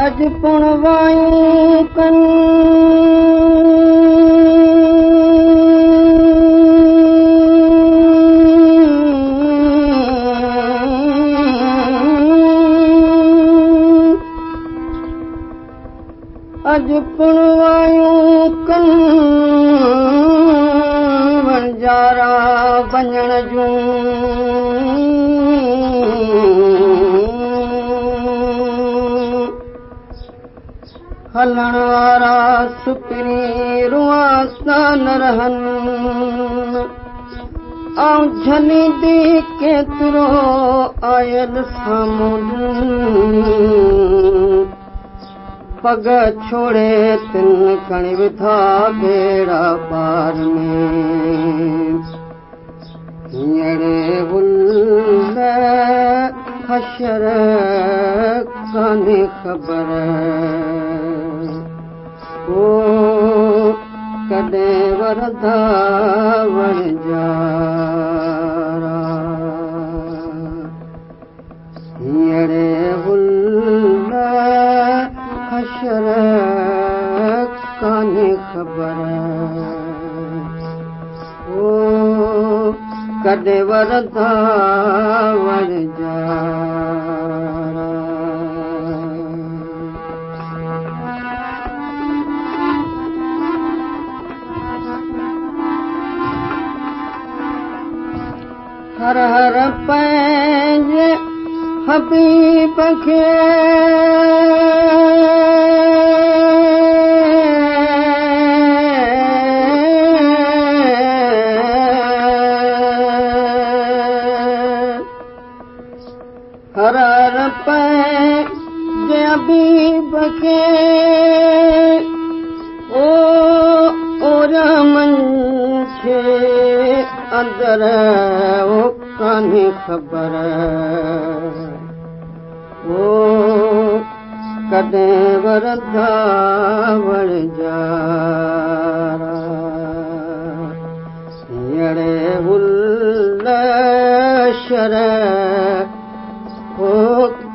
اڄ پڻ وايون ڪن اڄ پڻ وايون ڪن وڻجارا وڃڻ جون هلڻ وارا سپري روئاسان نه رهن آئون جهليندي ڪيترو آيل سامونڊ پڳ ڇوڙي تن کڻي وڌا ٻيڙا پار ۾. هينئڙي گل حشر ڪانهي خبر او ڪڏهن ورندا وڻجارا. هينئڙي گل حشر ڪانهي خبر او ڪڏهن ورندا وڻجارا. هر هر پنهنجي حبيب کي هر هر پنهنجي حبيب کي او اوريان منجهه اندر او ڪانهي خبر او ڪڏهن ورندا وڻجارا. هينئڙي گل شر او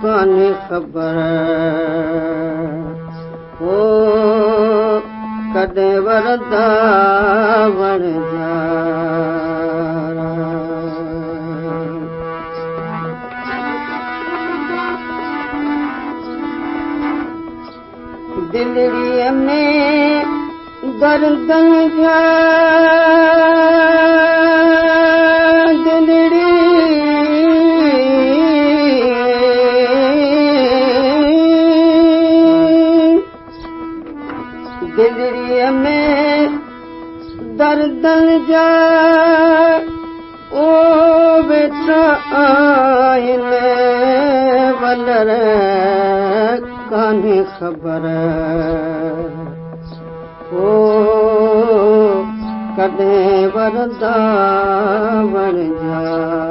ڪانهي خبر او ڪڏهن ورندا وڻجارا. دلڙيءَ ۾ دردن جا دلڙي دلڙيءَ ۾ دردن جا او ويٺا آهن ولر ڪانهي خبر او ڪڏهن ورندا وڻجارا.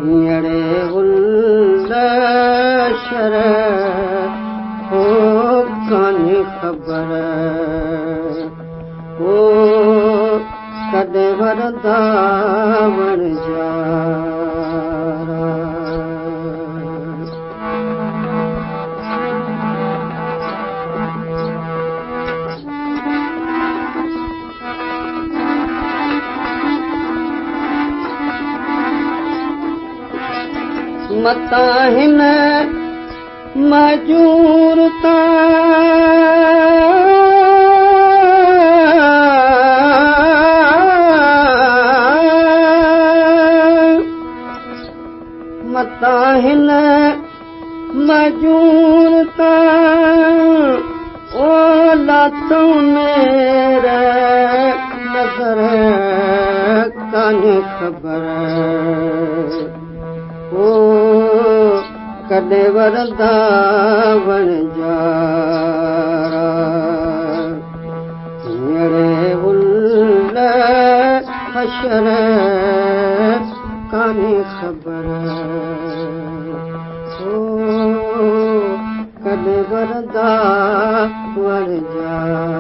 هينئڙي گل شر او ڪانهي خبر او ڪڏهن ورندا وڻجارا. متان هن مجور تان متان هن مجور تان او لاٿئون مير نظر ڪانهي خبر او ڪڏهن ورندا وڻجارا. هينئڙي گل حشر ڪانهي خبر او ڪڏهن ورندا وڻجارا.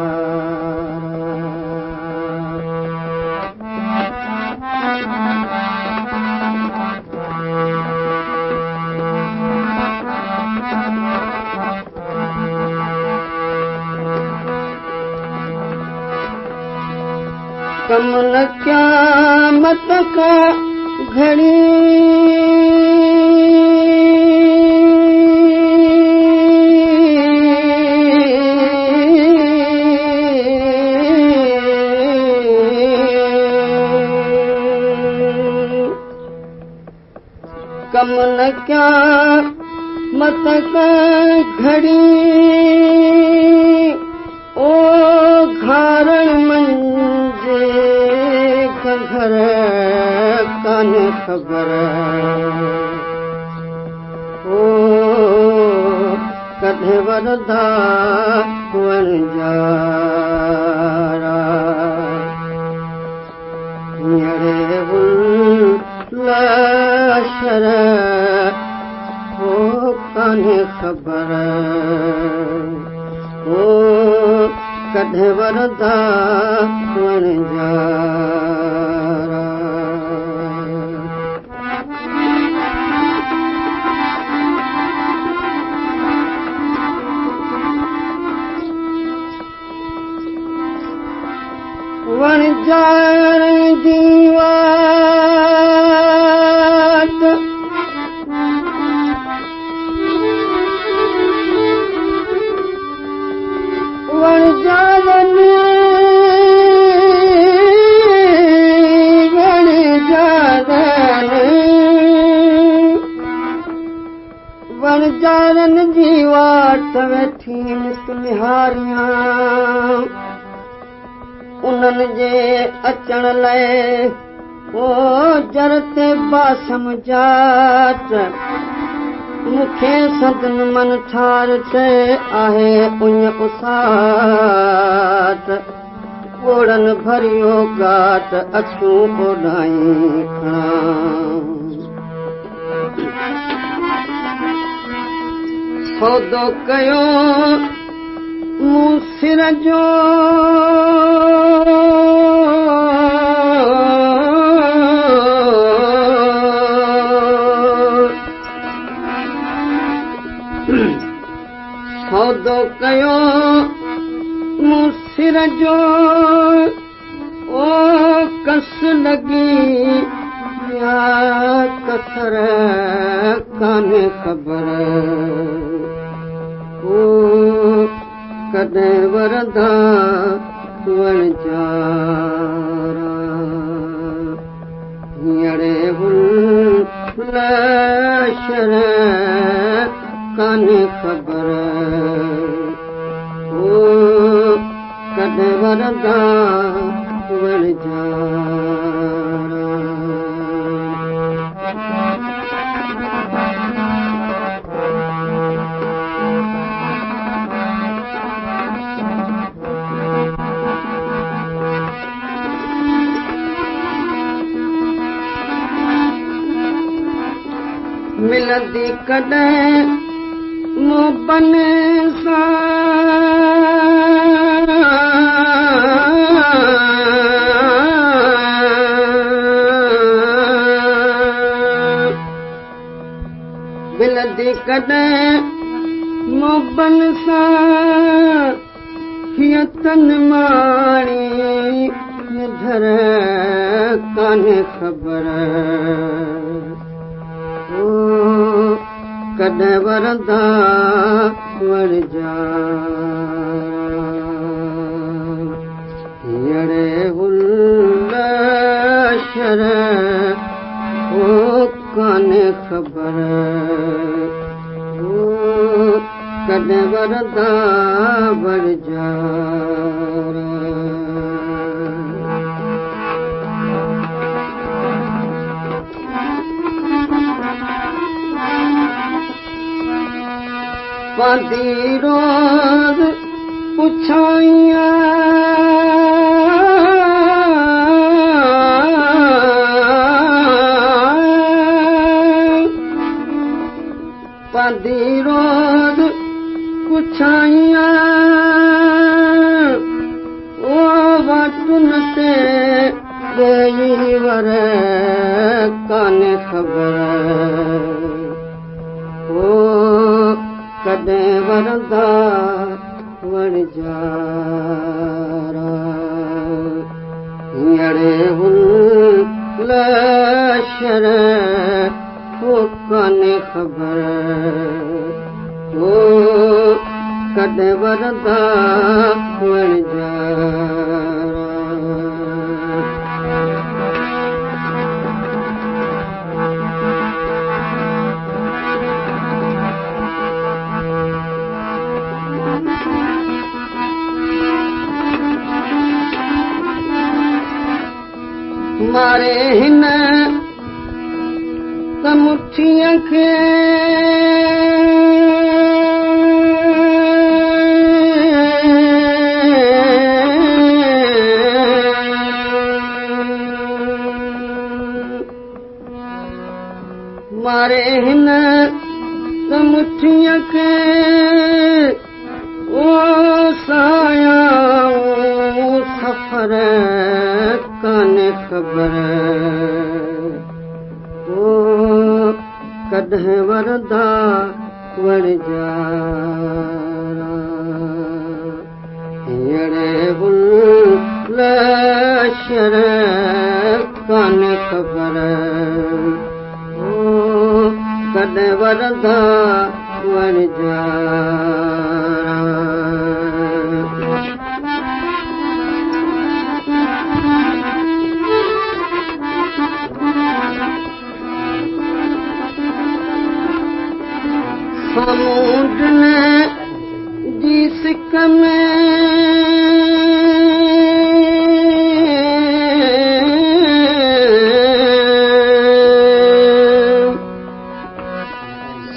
ڪم نه قيامت گهڙي او گهارڻ منجهه گهر ڪانهي خبر او ڪڏهن ورندا وڻجارا لشر او ڪانهي خبر او ڪڏهن ورندا وڻجارا. وڻجارن جي واٽ وڻجارن وڻجارن وڻجارن جي واٽ ويٺي نت نهاريان انهن جي اچڻ لاءِ او جر تي باسم جاٽ مون کي سدن من ٺار تي آهي اڃ اساٽ ڳوڙهن ڀريو ڳاٽ اکيون اوڏائي کڻان. سودو ڪيو مون سر جو سودو ڪيو مون سر جو او ڪس لڳي يا ڪسر ڪانهي خبر او ڪڏهن ورندا وڻجارا. هينئڙي لشر ڪانهي خبر او ڪڏهن ورندا وڻجارا. ملندي ڪڏهن موبن سان ملندي ڪڏهن موبن سان هيءَ تن ماڻي ڌر ڪانهي خبر او ڪڏهن ورندا وڻجارا. هينئڙي لشر او ڪانهي خبر او ڪڏهن ورندا وڻجارا. پانڌي روز پڇائيان پانڌي روز پڇائيان او واٽن تي ڏيئي ور ڪانهي خبر او ڪڏهن ورندا وڻجارا. هينئڙي لشر او ڪانهي خبر او ڪڏهن ورندا وڻجارا. ته مٺيءَ کي ماري هن ته مٺيءَ کي او سايا سفر ڪانهي خبر او ڪڏهن ورندا وڻجارا. هينئر لشر ڪانهي خبر او ڪڏهن ورندا وڻجارا. سامونڊ جي سڪ ۾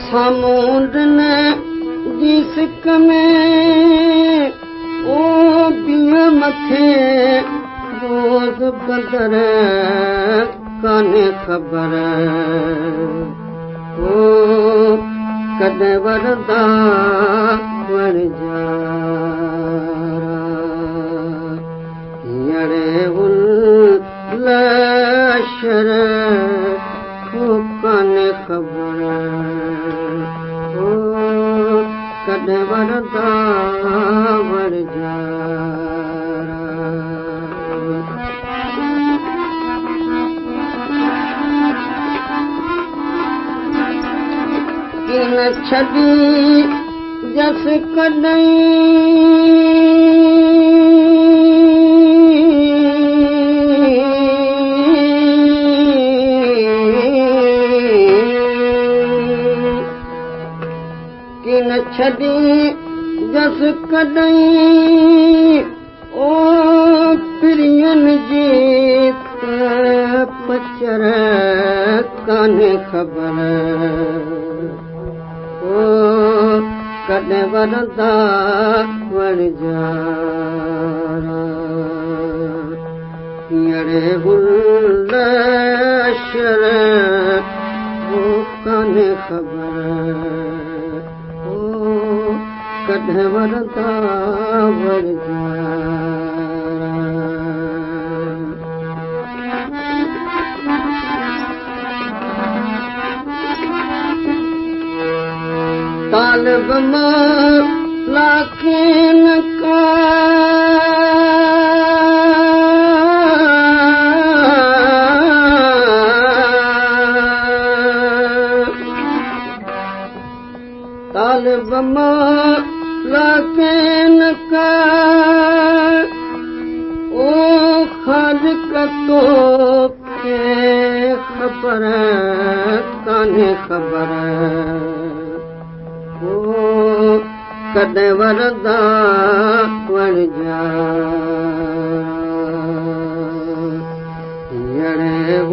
سامونڊ جي سڪ ۾ او بيهه مٿي روز بندر ڪانهي خبر او ڪڏهن ورندا وڻجارا. هينئر لشر ڪانهي خبر او ڪڏهن ورندا وڻجارا. ڪين ڇڏي جس ڪڏهن ڪين ڇڏي جس ڪڏهن او پرين جي پچر ڪانهي خبر او ڪڏهن ورندا وڻجارا. هينئر لشر او ڪانهي خبر او ڪڏهن ورندا وڻجارا. طالب لاکين کا طالب لاکين کا او خالق توکي خبر ڪانهي خبر او ڪڏهن ورندا وڻجارا. هينئر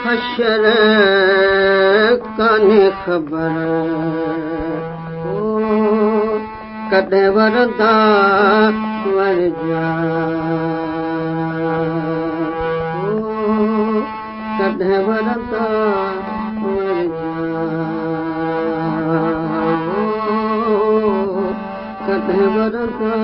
حشر ڪانهي خبر او ڪڏهن ورندا وڻجارا. او ڪڏهن ورندا وڻجارا. ڪڏهن ورندا